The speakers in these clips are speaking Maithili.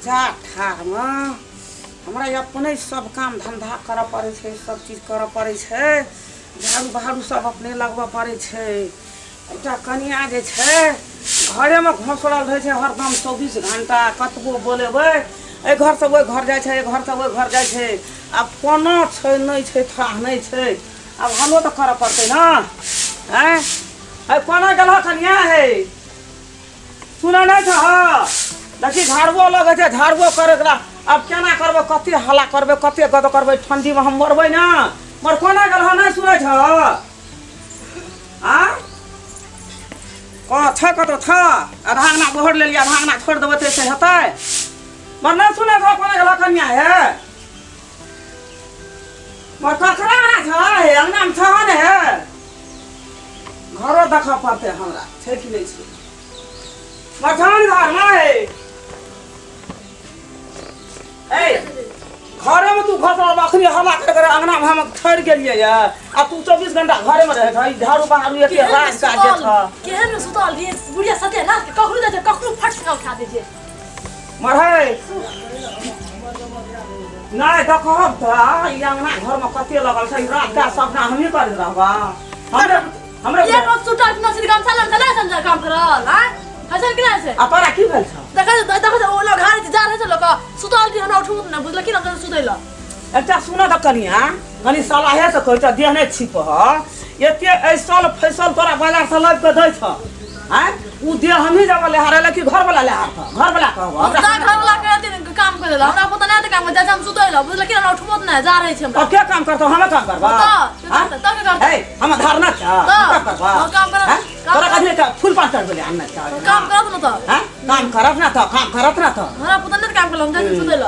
जा ठाढ़मे हमरा अपने सब काम धन्धा करऽ पड़ै छै, सब चीज करऽ पड़ै छै, झाड़ू बहारू सब अपने लगबऽ पड़ै छै। एकटा कनिआ जे छै घरेमे घोसड़ल रहै छै हरदम 24 घण्टा। कतबो बोलेबै एहि घरसँ ओहि घर जाइ छै, एहि घरसँ ओहि घर जाइ छै। आब कोना छै नहि छै थाह नहि छै। आब हलो तऽ करऽ पड़तै ने। आँय है, कोना गेलह कनिआ? हे सुनै नहि छह? देखी झाड़ुओ लगै छै, झाड़ुओ करैके ला। आब केना करबै? कते हल्ला करबै, कते गद करबै? ठण्डीमे हम मरबै ने मर। कोना गेलह? नहि सुनै छह? आँ कह छै कतौ छ? आधा अंगना बोहर लेलियै, आधा अंगना छोड़ि देबै तऽ से हेतै? मर नहि सुनै छह? कोना गेलह कनिया? हे मर, ककरा अंगना छ? हे अंगनामे छह ने? हे घरो देखऽ पड़तै हमरा, छै कि नहि छै मचान घरमे। हे ए घरेमे तू घसल, अखनी हल्ला कर कर अंगनामे हम ठहरि गेलियै ये आ तू 24 घंटा घरेमे रहै छह। ई झाड़ू बहारू एते राज काज जे छह। केहन में सुतल रहियै बुढ़िया सते ना कखनो जाइ छै, कखनो फट से उठा दै छै। मरहै नहि देखब तऽ ई अंगना घरमे कते लगल छै राज काज सब अपना हमही करैत रहबा। हमरे हमरे ये रोज सुतल ना सिर गमछा लग चला चल काम करल। हां हसन केना छै? आ तोरा की भेल छौ? देखै देखै ओ लोग घर जा रहल छै, लोग सुतल रहियै, हमरा उठू ना बुझल कि हम सुतै ल। एकटा सुन तऽ कनिया, कनि सलाहे से कहै छ, देह नहि छिपह। एते ऐसल फैसल तोरा बाजार से लाबि कऽ दै छ आँय, उ देह हमही जब लेहारे ला कि घरवला लेहार छ? घरवला कहब हमरा? हमरा घरवाला के दिन काम करे ला, हमरा पता नहीं काम जा हम सुतै ल बुझल कि हमरा उठबो ना जा रहै छै हमरा। अब के काम करतौ? हमे काम करबा? तऽ आँय? तऽ के करतौ? हे हम धारना छ तऽ, काम करबा? हँ, काम करब, आँय? काम तोरा करब। कथी के फूल पान चढ़बे आनने छ? काम करत न तऽ। आँय? काम करत ना तऽ, काम करत ना तऽ। हमरा पता नहीं काम करल, हम जा सुतै ल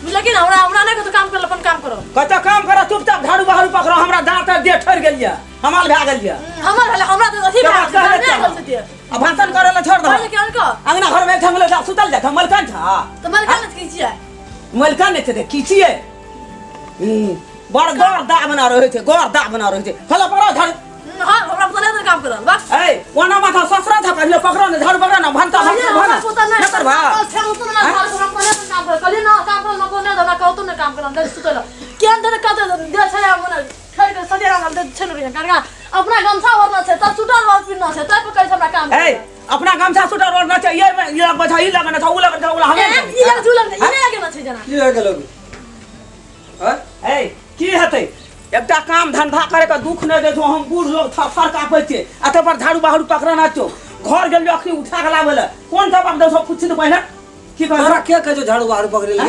बुझल कि हमरा हमरा नहीं कहतो काम करल, अपन काम करो। कतऽ काम कर? चुपचाप झाड़ू बहारू पकड़ो। हमरा दाँत देह ठहरि गेल यऽ, हमाल भए गेल यऽ। हमर भेलै, हमरा तऽ अथी के भए बात कहले गेल छह? छथिन। आ भाषण करे ला छोड़ दो। पहिले के अनको अंगना घर में एकठाम ले सुतल जात मलकन छ। तऽ मलकन की छियै? मलकन नहि छै तऽ की छियै? बड़ गौर दा बना रहै छै, गौर दा बना रहै छै। हलो पकड़ो झाड़ू। हाँ, हमरा पता नहीं काम करल बस। ए ओना माथा ससरा था, पहिले पकड़ो ने झाड़ू, पकड़ो ने भनता कहलियै भनता हमरा पता नहीं न करबा। फेर उतो ना झाड़ू, हमरा पता नहीं काम करल। कहलियै ना काम करल, ना कोनो ना कहतो ना काम करल, दे सुतल केहन दे कत दे छै हमरा ठहर के सजे रंगल दे छै ने करगा। अपना गमछा ओढ़ना छै तब सुटर वाल पिन्हना छै तब कहै छै हमरा काम। ए अपना गमछा सुटर ओढ़ना छै, ये ये लगबै छै, ई लगना छै, उ लगना छै, उ हमे ई लग झूलल ई नहि लगना छै जना। की भए गेल? आँय? ए की हेतै? एकटा काम धंधा करे के दुख नहि दै छौ। हम बूढ़ लोग थर थर काँपै छियै आ तब पर झाड़ू बहारू पकड़ना छौ। घर गेलियो अखनी उठा के लाबै लए कोन जवाब दै छौ? पूछि तऽ पहिने की कहै तोरा छौ? के कहै छौ झाड़ू बहारू पकड़े ले?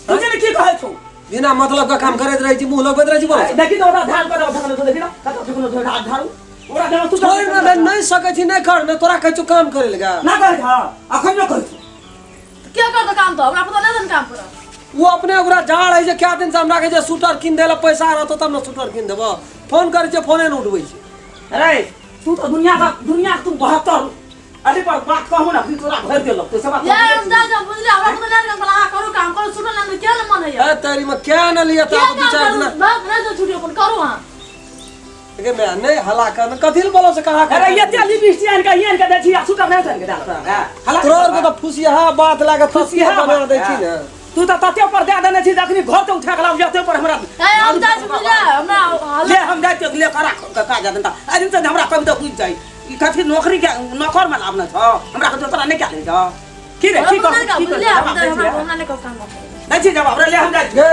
बुझे ने की कहै छौ। बिना मतलब के काम करैत रहै छी, मुँह लगबैत रहै छी बोल। देखी तऽ ओकरा झाड़ू कतऽ ठकने छौ? देखी ने कतऽ ठकने छौ झाड़ू ओकरा? देह तू छोड़ ने दे, नहि सकै छी नहि कर ने, तोरा कहै छौ काम करे लगा। ना कहै छौ, अखन कहै छौ। के करतो काम तो? हमरा पता नहीं काम करब। ओ अपने ओकरा जाड़ है जे कए दिन से हमरा कहै छै स्वेटर कीन दै लए, पैसा रहतौ तब ने स्वेटर कीन देबौ। फोन करै छियै, फोने नहि उठबै छै। अरे तू तो दुनिया का दुनिया तू 72 अरे पर बात कहू ना, फिर तोरा भरि देलक तो सब। यार हम जा जा बुझले, हमरा पता नहीं काम करल, अहाँ करू काम करू। सुनल ना के न मन है। ए तेरी में क्या न लिअ के तऽ आब दू काम चारि करू दिना बस नहीं तो छुट्टी अपन करू अहाँ। गे मैं नहीं हला कर कथी ले बोलो से कहा। अरे ये ते लिपस्टिक आन के आन के दै छी आ सुटर नहि आन के दै तोरा। हला तोरा आर के तऽ फुसियाहा बात लागे फुसियाहा फुसिया बना बात दै छी ने। तू तऽ तते पर दए देने छी जखनी घर से उठा के लाब जते पर हमरा। ए हम जा छी बुझले हमरा ले हम जाइ छियै, ले करा काज धंधा। एहि दिन से हमरा कभी तऽ बुझि जाइ ई कथी नौकरी के नौकर में लाबने छौ हमरा के, तोरा नहि कए ले छौ की रे? की हमरा कहू? पता की नहीं कहू? बुझले, जवाब दै हमरा छियै? हमरा नहीं कहू काम करब। दै छी जवाब रे? ले हम जाइ छी। गे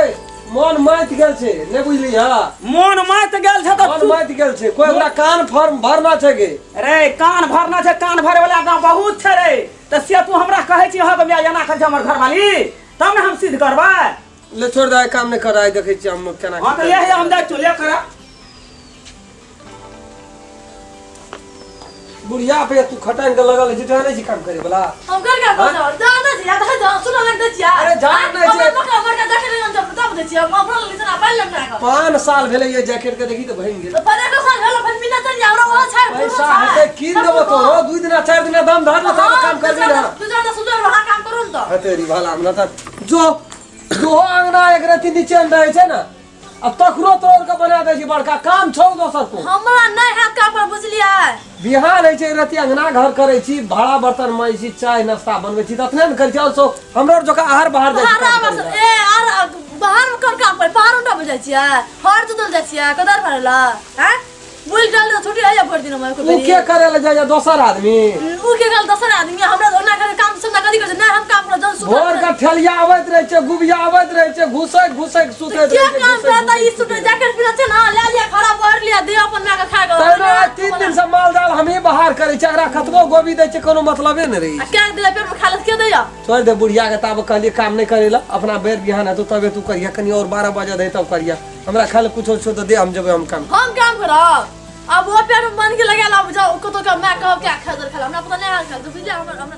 मन माति गेल छै, नहि बुझली? हा मोन माति गेल छै तऽ मन तू माति गेल छै, कोई ओकरा कान फॉर्म भरना छै गे। रे कान भरना छै, कान भरे वाला गाँव बहुत छै रे। तऽ से तू हमरा कहै छी हँ माय एना करै छै हमर घरवाली, तब ने हम सिद्ध करबै। ले छोड़ दे, काम नहि कर, आइ देखै छियै हम केना। हँ तऽ ले हे, हम जाइ छियौ, ले करा। बुढ़िया पे तू खटैन के लगल है, जानै छी काम करे वाला। हम कर का कर जा जा छी या जा सुन लग दे छी। अरे जान नहि छै। मका मका देखे नहीं हम तब दे छी, हम अपना लग ना पाइल लग ना। 5 साल भेलै ये जैकेट के, देखी तऽ बनि गेल। तो पहले को साल भेल फिर मिना चल हमरा वहां छै। पैसा हेतै कीन देबो तोरो, 2 दिना 4 दिना दम धर ने तब काम करबी ना। तू जा सुन वहां काम करू न तो। हेतै री भला हमरा तऽ जो जो अंगना एक रति नीचे रहै छै ने आ तकरो तोड़ के बना दै छी बड़का काम छौ दोसर को। हमरा नहि हैत काम कर, बुझलियै? बिहान होइ छै, रति अंगना घर करै छी, भाड़ा बर्तन माजै छी, चाय नाश्ता बनबै छी, ततने ने करै छी। और सो हमरो आर जकाँ आहार बाहर जाइ छी भाड़ा काम बस करै लए। ए आर बाहर में कोन काम करे? पहाड़ उठा जाइ छियै, हर जोतल जाइ छियै, कोदार मारै ला हैं, बुलि डाल दे, छुट्टी होइया भरि दिन मे एको उ बेरी। के करे ले जाइया दोसर आदमी? उ के गल दोसर आदमी, हमरा ओना करे काम सब ना कथी करै छै? नहि हम काम करब जल सुतल। भोर के ठेलिया आबैत रहै छै, गुबिया आबैत रहै छै, घुसैक घुसैक सुतैत के रहै छै। काम घुसैक करता ई घुसैक सुतै जैकेट पिन्है छै ना, ले लिया खड़ा भर लिया दे अपन माय के खा के। तहिना आइ 3 दिन से माल जाल हमही बाहर करै छियै। एकरा कतबो गोभी दै छियै, कोनो मतलबे नहि रहै। आ के दे पेट में खा ले, के दैया? छोड़ि दे बुढ़िया के। ताबे कहलियै काम नहि करै लए, अपना बेर बिहान हेतौ तबे तू करिया। कनि और 12 बजे दे तब करिया। हमरा खाय लए कुछो छौ तऽ दे, हम जेबै, हम काम। हम काम करब? अब वो पेट में मन के लगा ला, जाओ कतो के माय कहब क्या खा दे खा, हमरा पता नहीं हाल खा तो बुझलियै? हमरा हमरा